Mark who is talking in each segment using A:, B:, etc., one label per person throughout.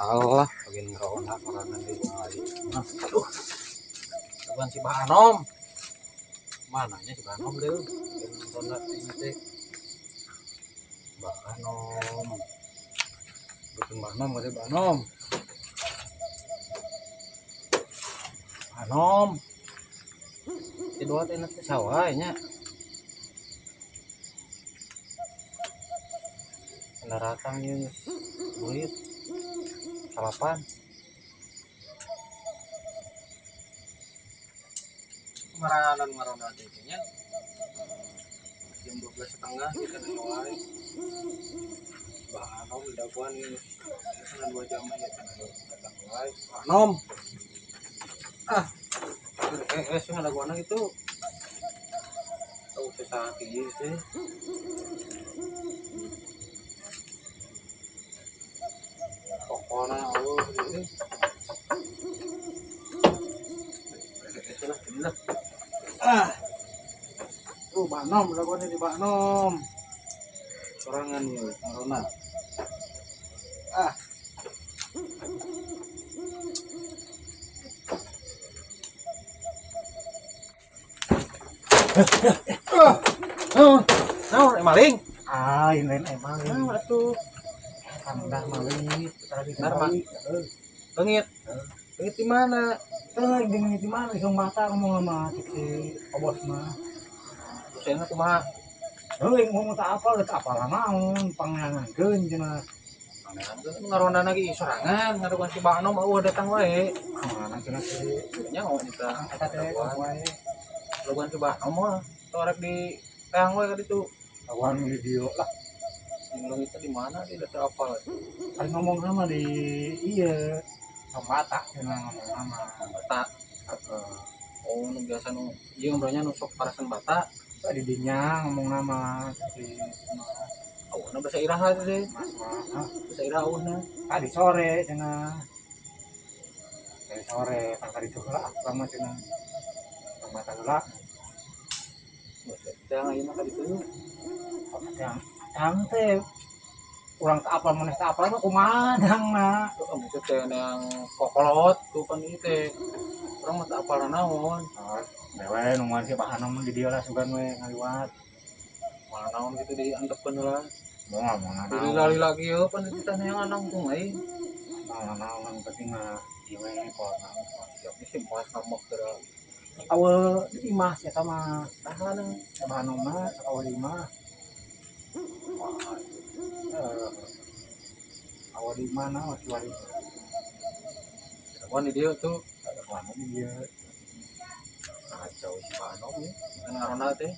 A: Allah, bagian ngerona sorangan di nah, aduh. Bukan si Bahanom. Mananya si Bahanom deh. Bagian ngerona ini teh. Bahanom. Bukan Bahanom, kata Bahanom. Bahanom. Di dua teh nanti sawah nya. Pendaratan ieu burit. Salapan. Maranan marona teh nya. Jam 12.30 kita mulai. Bahanom daguan ieu. Sana 2 jam aja kan datang wae. Bahanom. Ah. Sih daguan gitu. Tahu sesat ieu teh. Pokoknya Allah ini. Ah. Tuh Bahanom, daguan di Bahanom. Sorangan ieu, marona. Ah. Naon maling?
B: Ah, ini lain maling.
A: Naon atuh?
B: Tangdah maling, tadi
A: Darma. Leungit. Leungit di mana?
B: Teh jeung di mana isong mata ngomong sama si obos mah.
A: Terus kumaha?
B: Heuh, ngomong tak apal, tak apal naon, pangangankeun cenah.
A: Pangangankeun ngarona lagi sorangan, ngadukan si Bahanom eueuh datang wae.
B: Kamana cenah si
A: nya ngomong eta.
B: Eta teh wae.
A: Laguan si Bahanom mah torek di teang wae ka ditu.
B: Laguan di dieu lah.
A: Yang leungit di mana dia teu apal.
B: Ari ngomong sama di ieu mata cenah ngomong sama
A: bata.
B: Heeh.
A: Oh, nu biasa nu ieu ngobrolnya nu sok parasan bata.
B: Di dinya ngomong sama si
A: oh, nu bahasa iraha teh.
B: Mas mah.
A: Bahasa iraha eueuhna.
B: Tadi sore cenah. Tadi sore tang tadi heula lama cenah. Tang bata heula.
A: Teang ayeuna ka ditu.
B: Teang tang teh urang teu apal maneh teu apal mah kumaha dangna.
A: Heeh, maksud teh yang kokolot tuh pan ieu teh. Urang mah teu apal naon.
B: Oh, dewe nungguan si Bahanom di dieu lah sugan we ngaliwat.
A: Malah naon gitu diantepkeun heula.
B: Moal moal naon.
A: Lila-lila kieu pan dititah neangan nangtung euy.
B: Moal naon penting mah ieu we kolot naon.
A: Siap sih moal kamek geura.
B: Awal di imah si eta mah.
A: Tahan
B: Bahanom mah awal di imah. Awal di mana waktu wali?
A: Wan di dieu tuh.
B: Ada mana di dieu?
A: Kacau si Bahanom ya. Kan ngarona teh.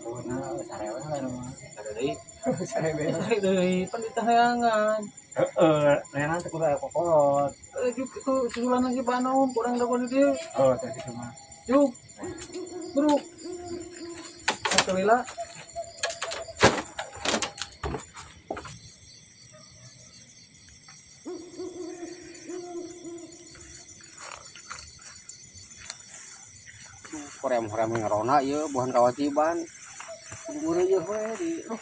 B: Pokokna sarewe lah mah.
A: Sare deui.
B: Sarewe.
A: Sare deui pan ditahangan.
B: Heeh, neangan teh kudu aya kokolot.
A: Juk itu susulan si Bahanom kurang dagoan di dieu.
B: Oh, tadi cuma.
A: Yuk. Bro. Satu lila.
C: Korem-korem ngarona ieu buhan kawajiban. Kudu meureuh ieu we di aduh.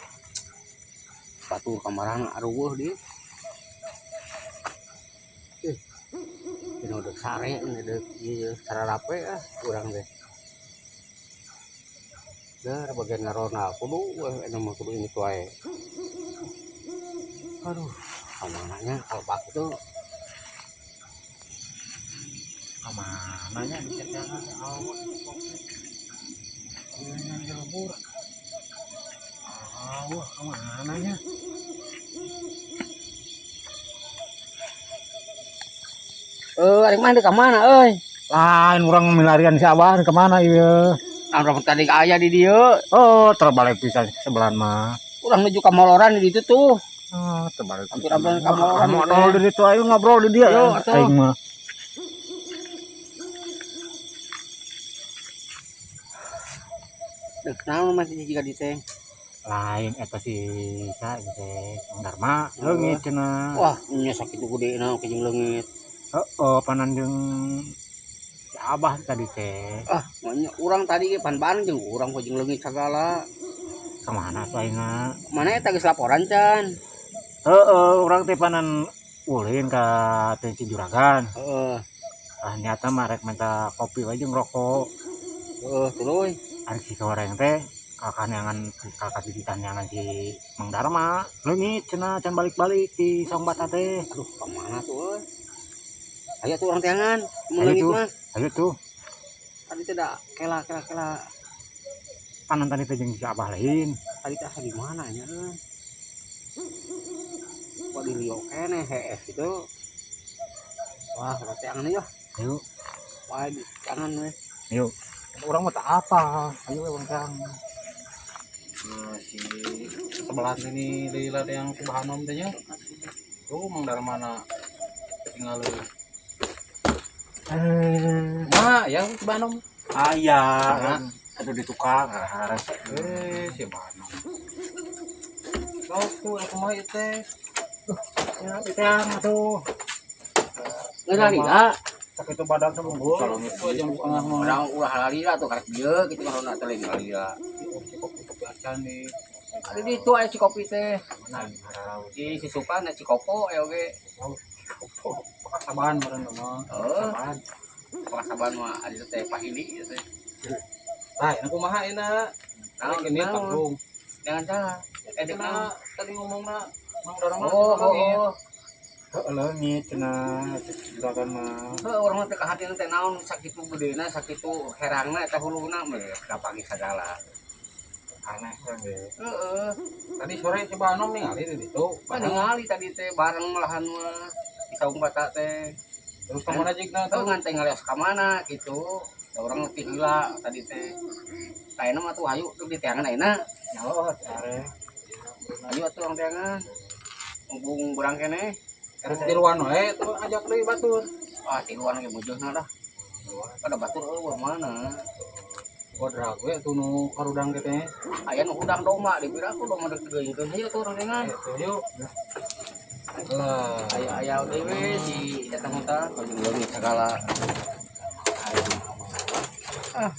C: Batur kamarana aruweuh di. Dina deuk sare deuk ieu sararape ah urang teh. Dar bagian ngarona kudu we anu mah kudu ini wae. Aduh, kamananya kalau bak itu
B: kamananya dicecangan awak yang dilebur. Awak kamananya?
C: Ari mana ka mana euy?
B: Lain urang milarian si Abah ka mana ieu?
C: Urang tadi aya di dieu.
B: Oh, terbalik pisan sebelahan mah.
C: Urang nuju ka Moloran di ditu tuh.
B: Oh, terbalik.
C: Hampir-hampir ka Moloran.
B: Ngobrol di ditu ayo ngobrol di dieu.
C: Yo, atuh.
B: Aing mah.
C: Dek naon masih jiga di teh?
B: Lain eta si sa teh Kang Darma leungit cenah.
C: Wah, nya sakitu gedena jeung leungit.
B: Heeh, panan jeung si Abah tadi teh.
C: Ah, nya urang tadi ge pan bareng jeung urang jeung leungit sagala.
B: Ka mana atuh ayeuna?
C: Mana eta geus laporan can?
B: Heeh, urang teh panan ulin ka teh si juragan.
C: Heeh.
B: Ah nyata mah rek minta kopi wae jeung rokok.
C: Heeh, tuluy.
B: Ari si goreng teh kakaneangan kakak ditanyangan si Mang Dharma. Leungit cenah can balik-balik di saung bata teh.
C: Aduh, ka mana tuh euy? Ayo tuh urang teangan, mun leungit mah.
B: Ayo tuh.
C: Tadi teh da kela kela kela.
B: Panan tadi teh jeung si Abah lain.
C: Tadi teh asa di mana nya euy? Kok di Rio keneh hees gitu. Wah, urang teangan ieu.
B: Ayo.
C: Wah, di teangan we.
B: Ayo. Urang mah tak apa. Ayo we urang teangan.
A: Nah, si sebelah ini lila yang si Bahanom teh nya. Tuh Mang Dharma tinggal lu. Nah, ya si Bahanom.
B: Aya. Aduh di tukang harus.
A: Si Bahanom. Sok tuh aku mah ieu teh.
B: Ya, teang atuh.
C: Geus lila.
B: Sakitu badan teh unggul.
A: Jam setengah mah.
C: Urang ulah lalila tuh karek dieu kitu mah teh lain lalila.
A: Kopi acan di.
C: Ada di itu aya Cikopi teh.
B: Mana
C: Di Sisukan aya Cikopo aya oge.
A: Cikopo. Pakasaban meureun mah.
C: Heeh. Pakasaban mah aya teh Pahili ieu teh.
A: Tah, enak kumaha enak?
C: Naon
A: ini tanggung.
C: Jangan salah.
A: Cenah tadi ngomongna Mang Dharma.
C: Oh, oh.
B: Heeh, leungit cenah juragan mah.
C: Heuh, urang mah teh kahatina teh naon sakitu gedena, sakitu herangna eta huluna mah kapanggih sagala.
B: Aneh kan ge.
C: Heeh.
A: Tadi sore si Banom ningali di ditu.
C: Ningali tadi teh bareng malahan mah di saung bata teh.
A: Terus ka mana jigna
C: teh ngan teh ngalios ka mana gitu. Da urang teh heula tadi teh. Ayeuna mah tuh hayu deuk diteangan ayeuna.
B: Oh, are.
C: Ayo atuh urang teangan. Mumpung berang keneh.
A: Terus tiluan wae tuh ajak deui batur.
C: Ah, tiluan ge mujeuhna dah. Pada batur eueuh mana.
A: Kodrak we atuh nu karudang teh teh.
C: Aya nu hudang domba di pira aku domba deuk digeungkeun hayu atuh urang teangan.
A: Ayo. Lah,
C: aya-aya deui si eta mah tah jeung leungit sagala.
B: Ah,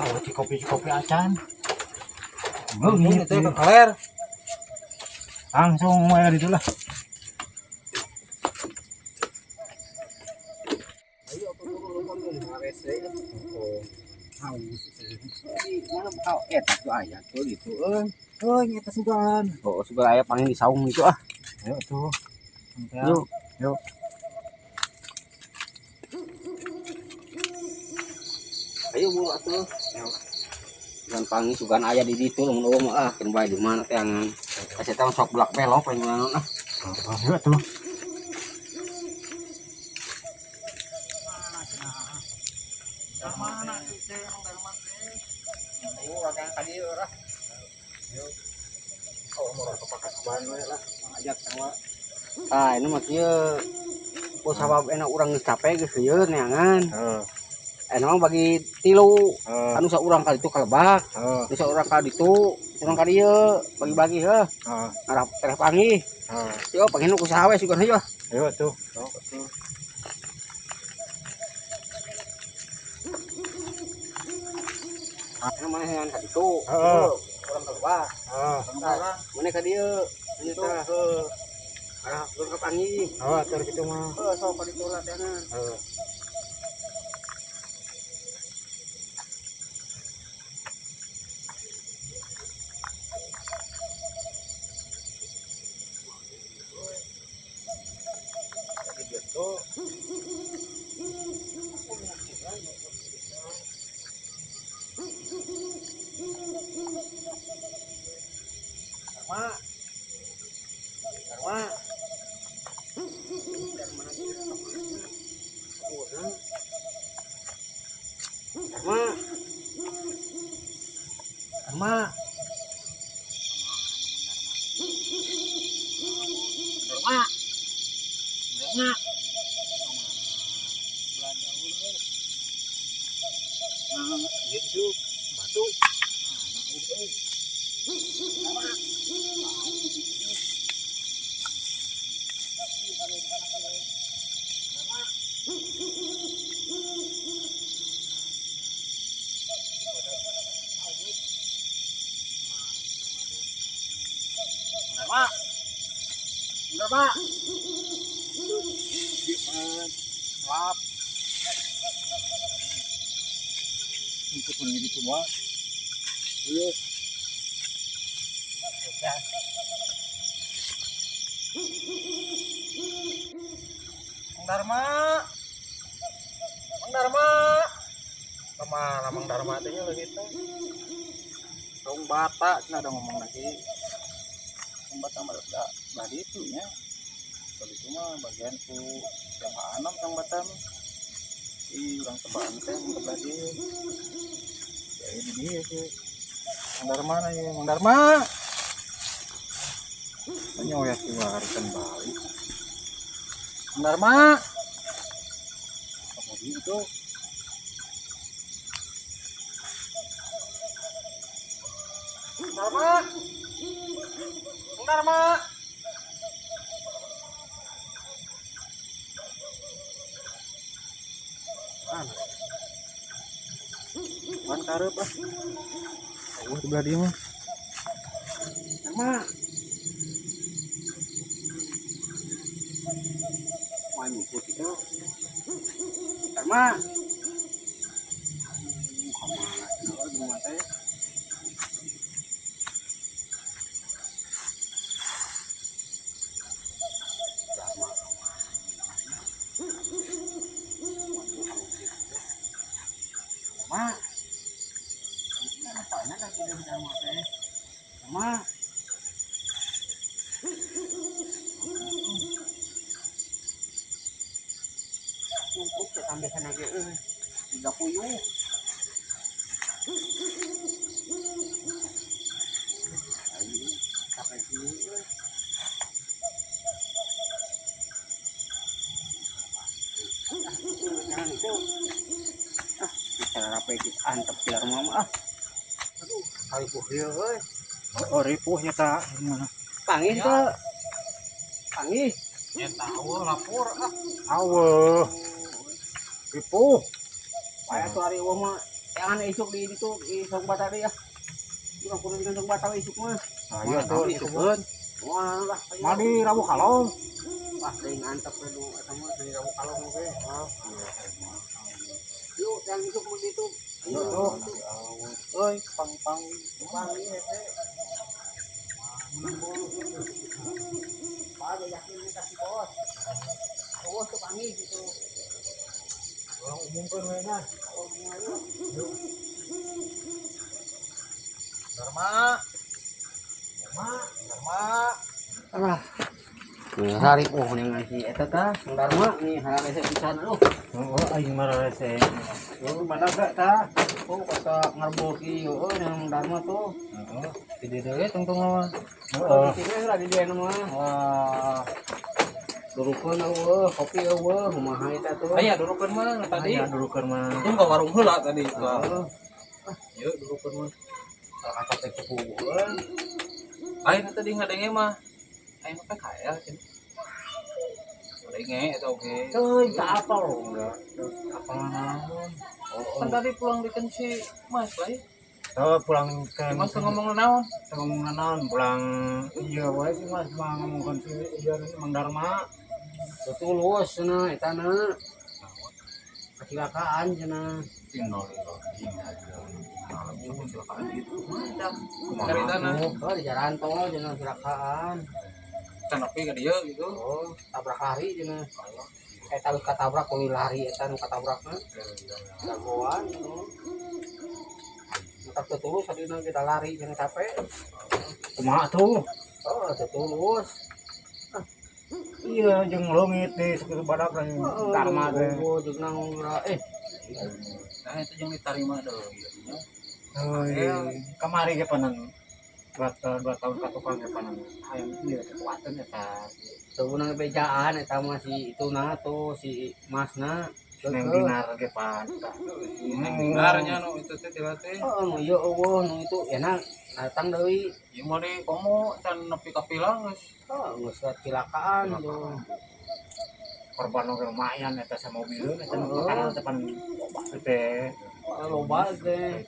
B: oh, Cikopi-cikopi acan.
A: Leungit teh kakaler.
B: Langsung wae ditu lah.
C: Ayo atuh turun rese. Haus. Mana kau eta tuh aya tuh gitu euy.
B: Euy, eta sugan.
C: Oh, sugan aya pangin di saung gitu ah.
B: Ayo tuh. Yuk. Yuk.
C: Ayo buru atuh. Yuk. Sugan pangi sugan aya di ditu lamun eueuh mah ah keun bae di mana teangan. Asa teh sok bulak belok paling naon ah.
B: Ayo atuh.
A: Mana teh Mang Dharma teh?
C: Ayo urang ka dieu lah.
B: Ayo. Oh, mau ke pakasaban we lah, ajak sarua.
C: Ah, ini mah kieu. Ku sabab enak urang geus capek geus lieur neangan.
B: Heeh.
C: Enak mah bagi tilu.
B: Heeh.
C: Anu saurang ka ditu kalebak.
B: Heeh.
C: Anu saurang ka ditu, urang ka dieu, bagi-bagi heuh.
B: Heeh.
C: Ngarah tereh panggih.
B: Heeh.
C: Yo panggih nu ku saha we sugan hayu ah.
B: Ayo atuh.
C: Anu maneh neangan ka ditu.
B: Heeh.
C: Urang kalebak.
B: Heeh.
C: Maneh ka dieu. Ieu tah heuh. Arah urang ka panggih.
B: Oh, atur kitu mah.
C: Heuh, sok ka ditu lah teangan.
B: Heeh.
C: Dharma. Dharma. Dharma. Dharma. Dharma. Dharma.
B: Nah, itu batu.
C: Dharma.
A: Enggak, Pak. Lap.
B: Ikut menjadi tua.
A: Iya. Mang Dharma. Mang Dharma. Kemana Mang Dharma teh nya lagi teh? Tong bata cenah ada ngomong lagi. Tong bata mah da belah ditu nya. Kalau itu mah bagian ku jamaah anom tong bata mah. Ih, urang tebaan teh mun belah dieu. Ya ini dia sih. Mang Dharma na ieu, Mang Dharma. Nyoya keluarkan balik. Mang Dharma. Apa itu? Mang Dharma. Mang Dharma. Mana? Man karep ah. Oh, di belah dia mah.
C: Dharma. Wah, nyumput itu. Dharma. Kemana?
A: Kenapa di rumah teh?
C: Dharma kemana? Dharma. Ini apa lagi dari Dharma teh? Dharma. Cukup teh sampai lagi euy. Tiga puyuh. Ayo, sampai sini euy. Jangan itu. Ah, bisa rapi kita antep di rumah mah. Ah. Aduh, ripuh ieu euy.
B: Oh, ripuh nya ta. Gimana?
C: Panggih teu. Panggih.
A: Ya tahu lapor ah.
B: Aweuh. Ripuh.
C: Paya tuh hari eueuh mah jangan isuk di ditu di Song Bata deui ah. Urang kudu di Song Bata isuk mah.
B: Ayo tuh
A: isukeun.
C: Wah lah.
B: Mah di Rabu Kalong.
C: Wah, deui ngantep we nu eta mah di Rabu Kalong oge. Yuk, yang isuk mah ditu.
B: Ayo tuh.
A: Euy, pang-pang.
C: Panggih hese. Pak, yakin ini kasih bos. Bos tuh panggih gitu.
B: Orang umumkeun we nya.
C: Oh, ayo.
A: Dharma. Dharma, Dharma.
C: Alah. Hari oh ning si eta tah, Mang Dharma nih hararese pisan aduh.
B: Oh, aing mah rese.
C: Oh, mana gak tah? Oh, kata ngarbol kieu euy Mang Dharma tuh.
B: Heeh.
A: Di dieu tungtung mah.
B: Heeh.
C: Di sini lah di dieu mah.
A: Wah.
C: Durukeun eueuh, kopi eueuh, kumaha eta tuh.
A: Aya durukeun mah tadi.
B: Aya durukeun mah.
A: Untung ka warung heula tadi.
C: Heeh.
A: Yuk durukeun mah.
C: Kaca teh kubuheun.
A: Lain tadi ngadenge mah. Aing mah PKL cenah. Ngadenge eta oge.
B: Euy, tak apa loh enggak. Apa naon?
A: Kan tadi pulang di si Mas lain.
B: Oh, pulang ke
A: Mas ngomong naon?
B: Ngomong naon pulang iya wae sih Mas mah ngomongkeun si iya Mang Dharma.
C: Tulus cenah eta na. Kecelakaan cenah.
A: Kecelakaan gitu. Ceritana.
C: Oh, di jalan tol cenah kecelakaan.
A: Can nepi ka dieu gitu.
C: Oh, tabrak lari cenah. Eta geus katabrak kuwi lari eta nu katabrakna. Jagoan gitu. Mantap teu tulus tadina kita lari cenah capek.
B: Kumaha tuh?
C: Oh, teu tulus.
B: Iya, jeung leungit di sakitu badak Dharma teh.
C: Oh, jeung nang eh.
A: Nah, itu yang diterima deui nya.
B: Euy, kamari ge panan 2 tahun ka tukang ge panan hayang ieu kekuatan eta.
C: Teu meunang bejaan eta mah si itu na tuh si Masna.
B: Neng dinar ge pan.
A: Neng dinarnya nu itu teh tila teh.
C: Oh, nu ieu eueuh nu itu enak datang deui.
A: Ieu mah deui komo can nepi ka pilang geus.
C: Oh, geus kecelakaan tuh.
B: Korban oge lumayan eta sama mobileun eta nu makanan teh pan loba teh.
C: Loba teh.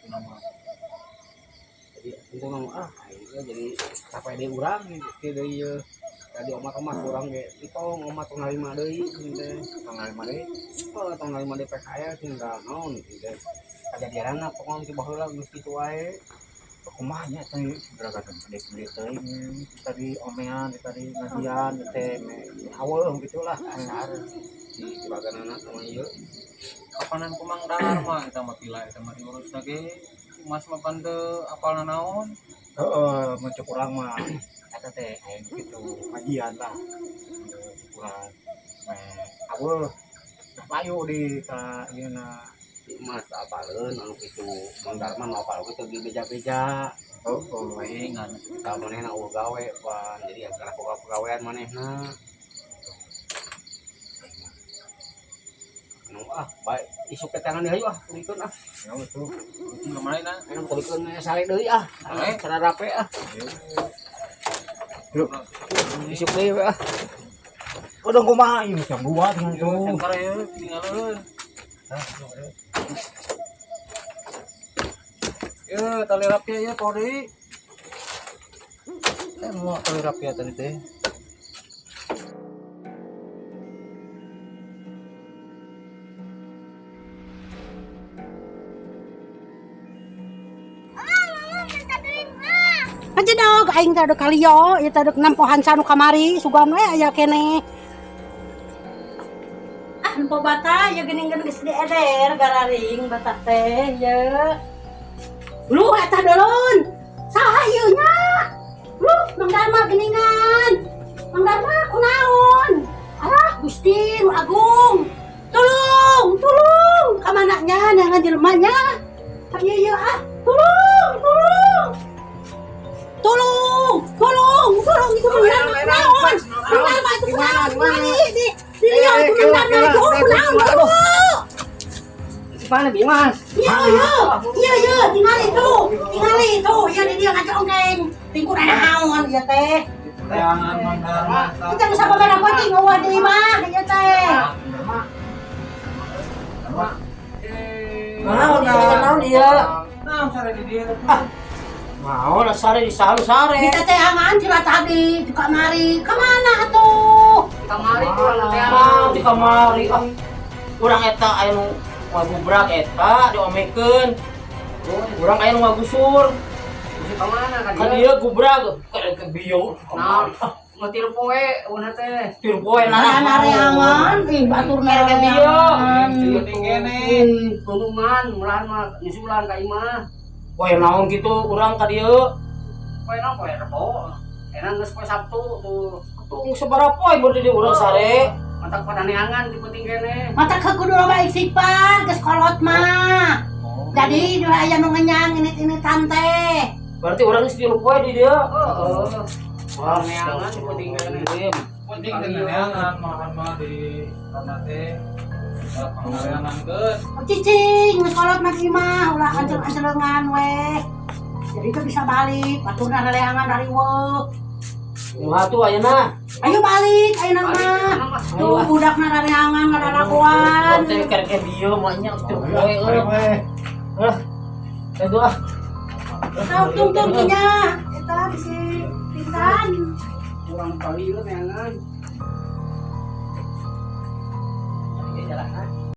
C: Jadi itu mah ah aing jadi sampai deui urang gitu deui ieu. Tadi omat-omat urang ge entong omat tong narima deui teh.
B: Tong narima deui.
C: Oh, tong narima deui PKL tinggal naon teh. Kajadianna pokona ti baheula geus kitu wae.
B: Kumaha nya teh beragam pendek-pendek teuing tadi omean tadi ngajian teh aweuh gitu lah.
C: Asar di juraganana sama ieu.
A: Kapanan ku Mang Dharma eta mah pila eta mah diurus lagi. Mas mah pan teu apalna naon.
B: Heeh, mun cek urang mah eta teh aya nu kitu ngajian lah. Syukuran meh aweuh payu di ka ieuna.
C: Mas apaleun anu kitu Mang Dharma mah apal kitu di beja-beja.
B: Heeh,
A: Bae ngan
C: Tah manehna eueuh gawe pan jadi acara boga pagawean manehna. Anu ah bae isuk teh tangan deui ah tulikeun ah.
B: Ya betul.
A: Ka mana na?
C: Anu tulikeun sare deui ah. Cara rape ah.
B: Yuk.
C: Isuk deui we ah.
B: Udah kumaha ieu jam 2 tinggal tuh.
A: Sengkar ieu tinggalkeun. Ye, tali rapia ya Pori. Mau tali rapia tadi teh.
D: Aja dog, aing teh dog kalio, ieu teh dog nempohan sanu kamari, sugan we aya keneh. Ah, nempo bata, ieu geuning geus dieder gararing bata teh, ieu. Lu eta dolon. Saha ieu nya? Lu Mang Dharma geuningan. Mang Dharma kunaon? Alah, Gusti nu agung. Tolong, tolong. Ka mana nya neangan jelema nya? Ieu ieu ah, tolong, tolong. Tolong, tolong, tolong itu Mang Dharma kunaon? Mang Dharma itu kunaon? Di di itu Mang Dharma itu kunaon?
C: Mana Bimas?
D: Iya, iya, iya, iya, tingali tuh, tingali tuh, iya di dia ngajongkeng, tingkur ada naon, iya teh.
A: Jangan Mang Dharma.
D: Kita bisa beberapa penting, eueuh di imah, iya teh.
E: Naon naon ieu?
A: Naon sare di dieu tuh?
E: Naon sare di salu sare.
D: Kita teh angan sila tadi di kamari, kamana atuh?
C: Di kamari urang teh.
E: Di kamari ah. Urang eta aya nu ngagubrak eta diomekeun. Urang aya nu ngagusur.
C: Gusur ka mana ka
E: Ka dieu gubrak ke bieu.
C: Naon? Tilu poe eueuh teh.
E: Tilu poe
D: Nah, nareangan, ih batur nareangan.
A: Penting kene.
C: Gunungan, mulahan mah nyusulan ka imah.
E: Poe naon kitu urang ka dieu?
C: Poe naon poe Rebo. Enak geus poe Sabtu tuh.
E: Atuh sabaraha poe beuh di urang sare.
C: Matak pada neangan di penting kene.
D: Matak kudu loba istighfar geus kolot mah. Jadi dua aya nu ngenyang ini tante.
E: Berarti urang geus tilu poe di dieu.
C: Heeh. Wah, neangan di penting kene.
A: Penting teh neangan malahan mah di kana teh. Pangareanankeun.
D: Cicing geus kolot mah di imah ulah ancel-ancelengan weh. Jadi itu bisa balik, baturna reangan dari weuh.
E: Kumaha tuh ayeuna?
D: Ayo balik ayeuna mah. Tuh budakna rareangan ngadarakuan.
E: Teh kerek dieu mah nya tilu poe euy. Lah. Teh ah.
D: Tau tungtung nya eta bisi pisan.
C: Urang kali ieu neangan.